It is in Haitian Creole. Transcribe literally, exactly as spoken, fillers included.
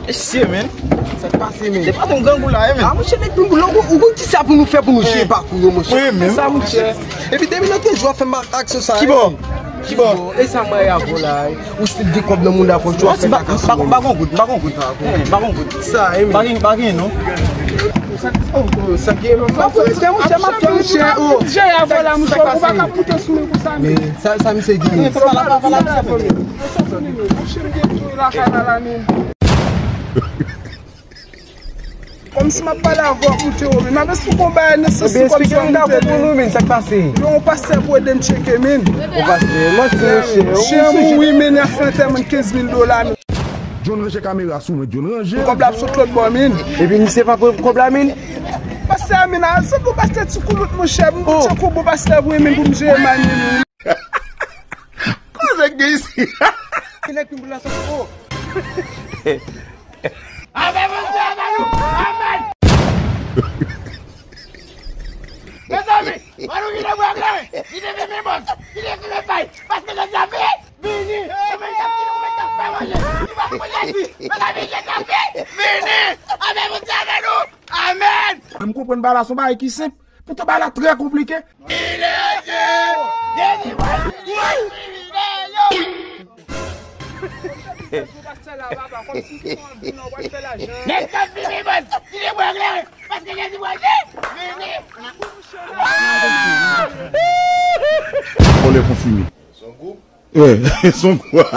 Mesye, men. Sa k pase, men? Se pa yon grangou la, men. Ah, monchè, nèg Pinpoul la, ou, ou konn kisa pou nou fè pou nou jere pakou yo, monchè? Wi, men. Sa, monchè. Epi depi lòt jou a fè m ak aksyon sa. Kibò? Kibò? E sa mwen avè w la, ou stil gen kòb nan moun la, konn jwe fè m ak aksyon. Ba gon goud, ba gon goud. Ba gon goud. Sa, e, men. Ba gen, ba gen, non. Oh, oh, sa gen, non. Ba pou respè, monchè, m ap fè, monchè, oh. Jere avè w la, monchè, ou pa ka moute sou mwen konsa, men. Men, sa, sa, misye gen. Fè pa la, pa la, sa fè. Monchè, m gen tou lakay la, la, men. Kòmsi m ap pale avè w, koute w, men m ap esplike w bagay nan sans li kòmsi w ap moute, men. Yon pastè pou ede m tcheke, men. Yon pastè, manti, monchè. Chen mouri, men, y ap fè antèman kenz mil dola, men. John ranje kamera sou mwen, John ranje. Kòb la ap sot lòt bò, men. Epi misye pa pran kòb la, men. Pastè, men, a, se pou pastè ti koulout, monchè, m tcheke w bon pastè vre, men, pou m jere manyen, men. Koze k gen isi? Nèg Pinpoul la sot, oh. Amèn, Bondye, amèn, amèn. Mezanmi, ann nou kite bwa kleren, kite fimen bòs, kite fimen pay, paske jodi a vini, vini, ou menm k ap kite, ou menm k ap fè manje, ou pa pou Jezi, mezanmi, jodi a vini, vini, amèn, Bondye, amèn, amèn. M konprann bagay la, se yon bagay ki senp, poutan bagay la trè konplike. Vini, Jezi, Jezi, vini, Jezi. Nèg k ap vini, bòs, kite bwa kleren, paske Jezi pral vini. Vole konfime. Son gwoup. Son gwoup.